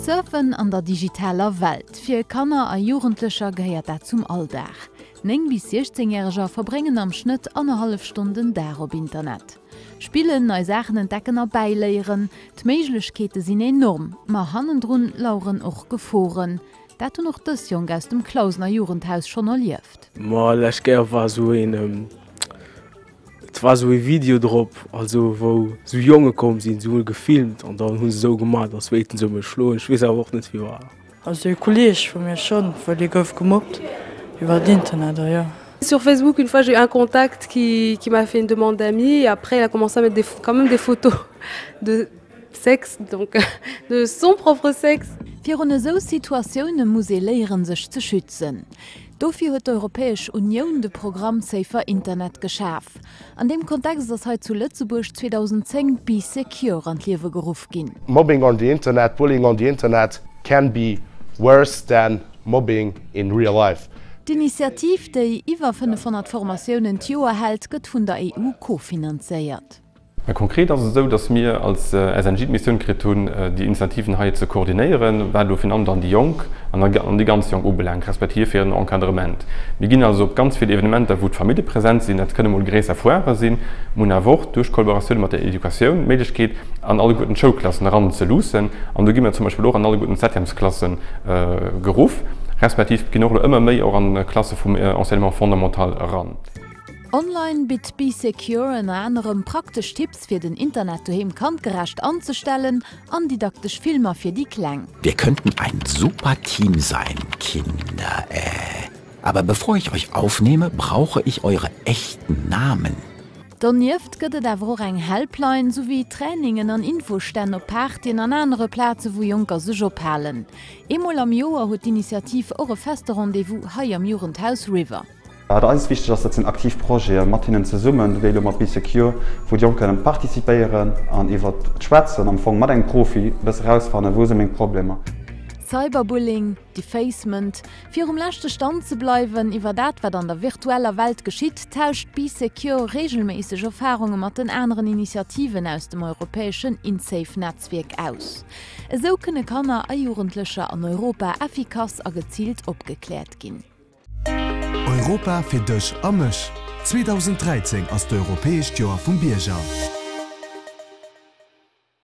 Surfen an der digitaler Welt, fir Kanner a Jugendlecher gehéiert dat zum Alldag. 9 bis 16 Järeger verbréngen am Schnëtt annerhallef Stonn den Dag op Internet. Spillen, nei Saachen entdecken a bäiléieren, d'Méiglechkeete sinn enorm, ma hannendrun laueren och Geforen. Dat hunn och dës Jonk aus dem Clausener Jugendhaus schonn erlieft. Ma lescht Kéier war sou een, et war sou ee Video drop, also wou sou Jonge komm sinn, se hu gefilmt an dann hu se sou gemaach, als wéilten se mech schloen. Ech weess awer och net wéi war. Also ee Kolleeg vu mir schonn, well dee gouf gemobbt iwwer Internet a jo. Sur Facebook une fois j'ai eu un contact qui qui m'a fait une demande d'amis et après il a commencé à mettre des quand même des photos de sexe donc de son propre sexe. Virun esou Situatioune muss ee léieren, sech ze schützen. Dofir huet d'Europäesch Unioun de Programm Safer Internet geschaf. An deem Kontext ass hei zu Lëtzebuerg 2010 d'Bee Secure an d'Liewe geruff ginn. Mobbing on the internet, bullying on the internet can be worse than mobbing in real life. D'Initiativ, déi iwwer 500 Formatiounen d'Joer hält, gëtt vun der EU kofinanzéiert. Konkret ass et esou, datt mir als SNJ d'Missioun kritt hunn, déi Initiativen hei ze koordinéieren, wat elo virun allem dann déi Jonk an déi ganz Jonk ubelaangt, respektiv hiren Encadrement. Mir ginn also op ganz vill Evenementer, wou d'Famillje present sinn. Dat kënne mol gréisser Foirë sinn. Mir hunn awer och duerch d'Kollaboratioun mat der Educatioun d'Méiglechkeet, an alleguerten d'Schoulklassen eran ze luussen. An do gi mir zum Beispill och an alleguerten d'Septièmesklasse geruff, respektiv ginn och elo ëmmer méi och an d'Klasse vum Enseignement fondamental eran. Online bitt Bee Secure ënner anerem praktesch Tipps fir den Internet doheem kandgerecht anzestellen an didaktesch Filmer fir déi Kleng. Wir könnten ein super Team sein, Kinder, äh, aber bevor ich euch aufnehme, brauche ich eure echten Namen. Donieft gëtt et awer och eng Helpline, souwéi Trainingen an Infostänn op Partyen an anere Plaze wou Jonker sech ophalen. Eemol am Joer huet d'Initiativ och e feste Rendez-vous hei am Jugendhaus River. Wat eis wichteg ass, dat sinn aktiv Projete mat hinnen zesummen, wéi elo mat Bee Secure, wou déi Jonk kënnen participéieren an iwwert d'Schwätzen am Fong mat engem Profi e bësse rausfannen, wou si meng Problemer. Cyberbullying, Defacement, Fir um leschte Stand ze bleiwen iwwer dat, wat an der virtueller Welt geschitt, tauscht Bee Secure reegelméisseg Erfarunge mat den aneren Initiativen aus dem europäeschen InSafe-Netzwierk aus. Esou kënne Kanner a Jugendlecher an Europa effikass a geziilt opgekläert ginn. Europa fir dech a mech! 2013 ass d'Europäescht Joer vum Bierger.